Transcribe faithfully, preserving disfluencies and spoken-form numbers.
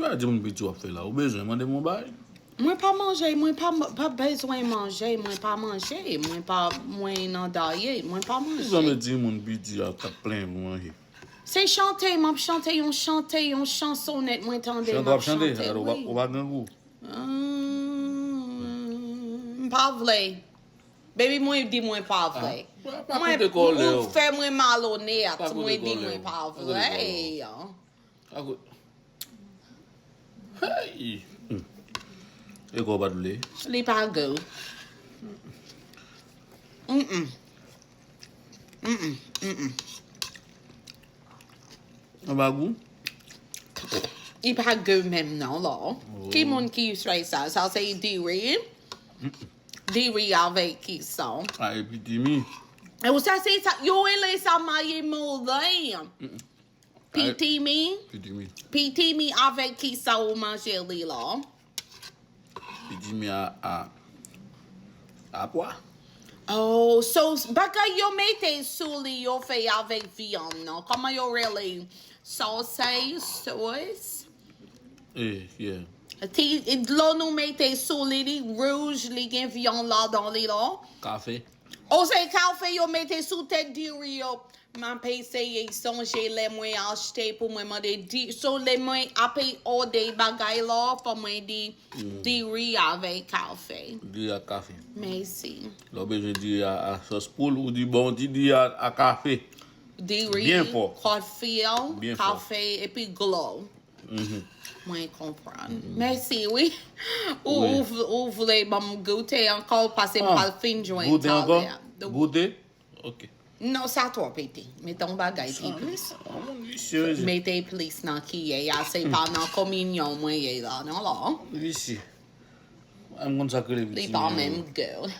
Sa di moun piti w ap fè la. Ou bezwen mande m yon bagay? Mwen pa manje, mwen pa, pa bezwen manje, mwen pa manje, mwen pa, mwen nan dayè, mwen pa manje. Zanmi di moun piti a t ap plenyen pou manje. Se chante, m ap chante yon chante, yon chansonèt, mwen tande, m ap chante, wi. Ou pa grangou? M pa vle. Baby, mwen di mwen pa vle. Mwen, ou fè mwen malonèt, mwen di mwen pa vle. Akout. Hey! Hmm. E kò w pa t vle? Li pa gou. Mm-mm. Mm-mm. Mm-mm. An pa gou? Li pa gou menm non, la. Oh. Ki moun ki fè sa? Sa se diri? Mm-mm. Diri avèk ki sa? A, e pitimi. E ou sa se sa, yo rele sa mayi moulin. Mm-mm. Pitimi. Pitimi. Pitimi avèk ki sa ou manje li la? Pitimi a, a, a pwa. Oh, so, bagay yo mete sou li, yo fè avèk vyann, non? Kòman yo rele? Sausage, sauce? Eh, yeah. Ti, dlo nou mete sou li, li wouj, li gen vyann ladan li la. Kafe. O se kafe yo mete sou tèt diri yo. M ap eseye sonje lè mwen achte pou mwen mande di, so lè mwen ap òde bagay la, fò mwen di diri avèk kafe. Diri ak kafe. Mèsi. Lè w bezwen diri a, a sòs poul, ou di bon, di diri a, a kafe. Diri, byen fò. Kòfil, byen fò. Kafe, epi glo. Mhm. Mwen konprann. Mhm. Mèsi, wi. Ou, wi. Ou v-, ou vle ban m goute ankò, paske m pral fin jwenn talè a. Goute ankò? Goute? Ok. Non, sa twò piti. Mete yon bagay pi plis. Mete plis nan kiyè a, se pa nan kominyon mwen ye la, non, la. Visye. M konn sa k rele piti. Li pa menm gou.